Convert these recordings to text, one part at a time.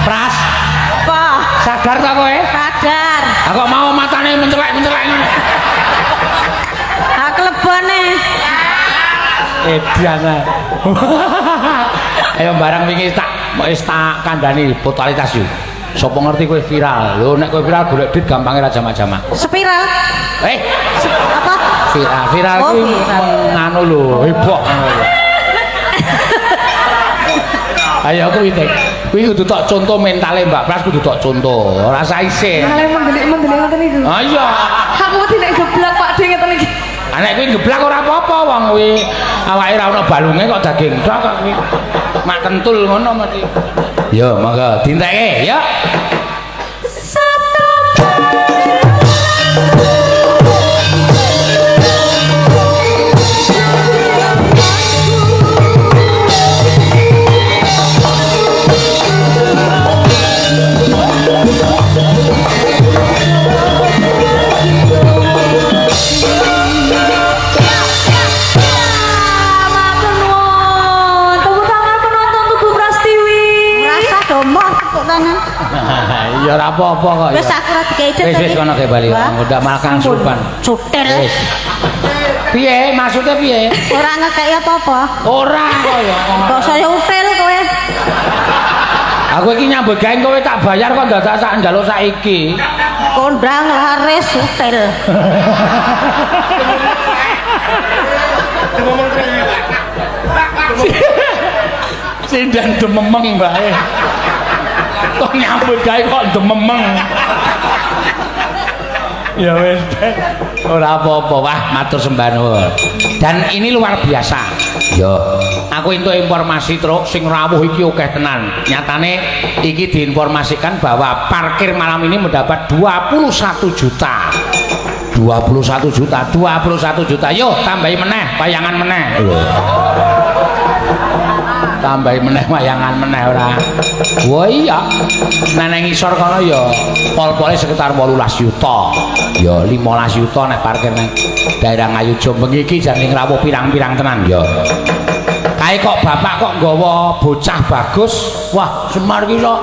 Pras, Apa? Sadar ta kowe? Sadar. Aku mau matane mencelek-mencelek ngono. Ha klebone. Edan ae. Ayo barang wingi tak wis tak kandhani totalitas yo. Sopo ngerti kowe viral. Lho nek kowe viral golek duit gampange ra jamak-jamak. Spiral. Eh, Apa? Viral, viral Oh, kuwi viral. Nganu lho, heboh ngono lho. Ayo kuwi Tek. Kuwi kudu tok contoh mentale Mbak Pras kudu tok contoh. Ora saise. Malah mendelik-mendelik ngoten niku. Ah iya. Aku wedi nek geblak Pak De ngeten iki. Ah nek kuwi geblak ora apa-apa wong kuwi awake ora ono balunge kok daging tok kok kuwi. Mak kentul ngono mesti. Yo monggo dintekke ya. Matur nuwun. Tepuk tangan penonton Tugu Prastiwi. Rasa domoh tepuk tangan. Ya ora apa-apa kok. Wis aku ora dikei Wis wis kono ke bali. Udah makan supan. Cutil. Wis. Piye maksudnya piye? Ora ngekeki apa-apa. Ora kok ya. Kok saya util kowe. Aku iki nyambut gawe kowe tak bayar kok dadak sak njaluk saiki. Kondang laris util. Sindan dememeng bae. Kok nyambut gawe kok dememeng. Ya wis, ora apa-apa, wah matur sembah nuwun. Dan ini luar biasa. Yo, aku entuk informasi truk sing rawuh iki akeh tenan. Nyatane iki diinformasikan bahwa parkir malam ini mendapat 21 juta. 21 juta, 21 juta. Yo, tambahi meneh, wayangan meneh. Lho. Tambahi meneh wayangan meneh ora. Wah iya. Nek nang ngisor kono ya pol-pole sekitar 18 juta. Ya 15 juta nek parkir nang daerah Ngayogya bengi iki jan ning rawuh pirang-pirang tenan ya. Kae kok bapak kok nggawa bocah bagus. Wah, Semar ki iso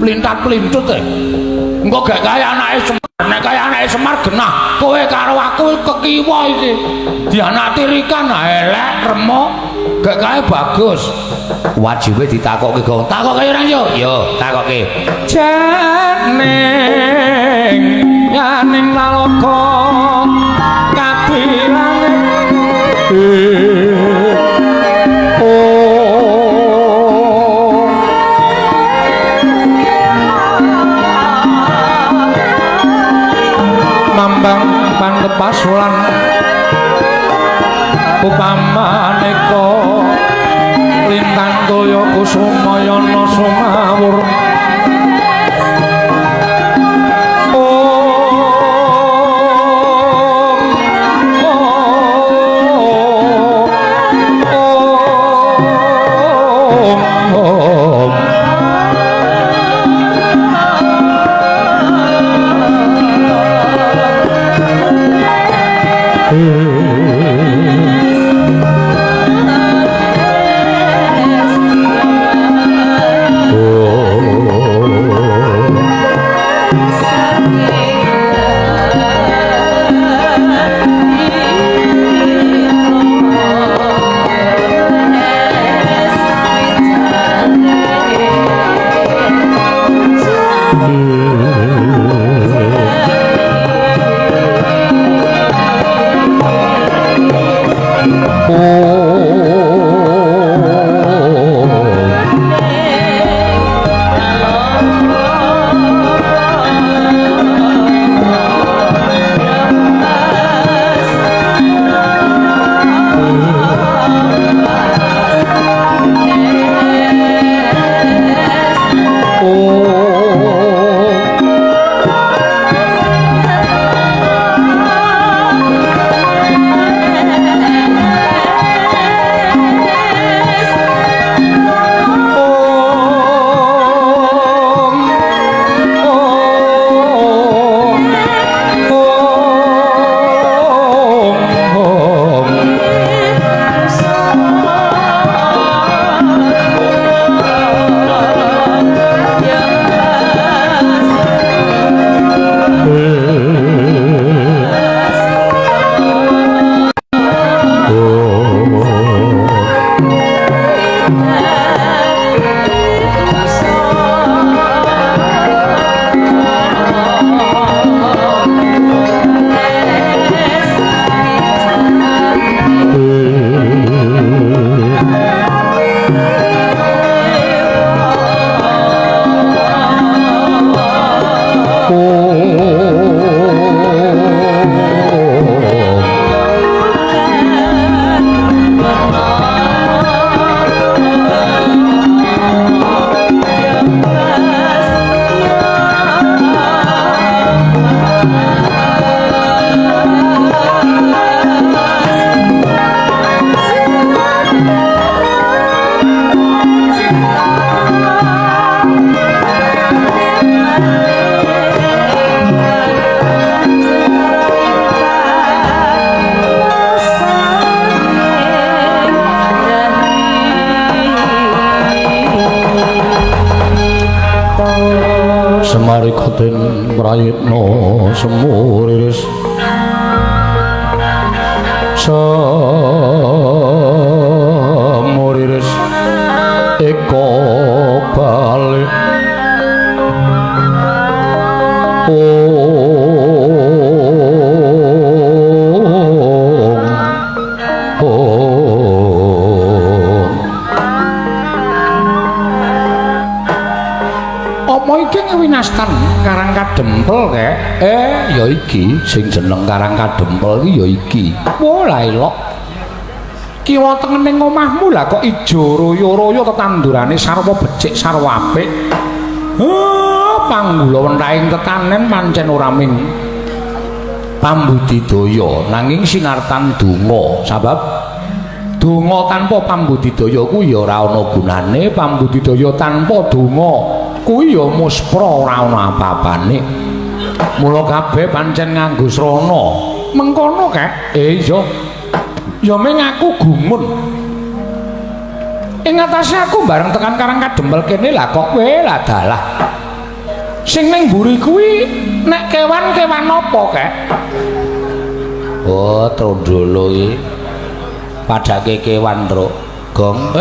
plintat-plintut e. Engko gak kaya anake Semar, nek kaya anake Semar genah kowe karo aku kekiwa iki. Dianak tirikan elek remuk. Gak kae bagus. Wajibe ditakokke gong. Takokke ora yo? Yo, takokke. Janing yaning nalaka kadirane oh mambang pantepas lan upamaneka lintang toya kusumayana sumawur. Om, om, om, om. Oh. Semarika den prayitna semuriris semuriris eka balik ong ong. Apa iki winastan Karang Kadempel kek? Ya iki sing jeneng Karang Kadempel iki ya iki. Wah, lah elok. Kiwa tengen ning omahmu lah kok ijo royo-royo tetandurane sarwa becik sarwa apik. Panggula wentahing tetanen pancen ora ming pambudidaya nanging sinartan donga, sabab donga tanpa pambudidaya kuwi ya ora ana gunane, pambudidaya tanpa donga kuwi ya muspra ora ana apa-apane. Mula kabeh pancen nganggo srana. Mengkono kek? Iya. Ya ming aku gumun. Ing atase aku bareng tekan Karang Kadempel kene lah kok kowe lah dalah. Sing ning mburi kuwi nek kewan-kewan apa kek? Oh, trondolo iki. Padake kewan, Truk. Gong.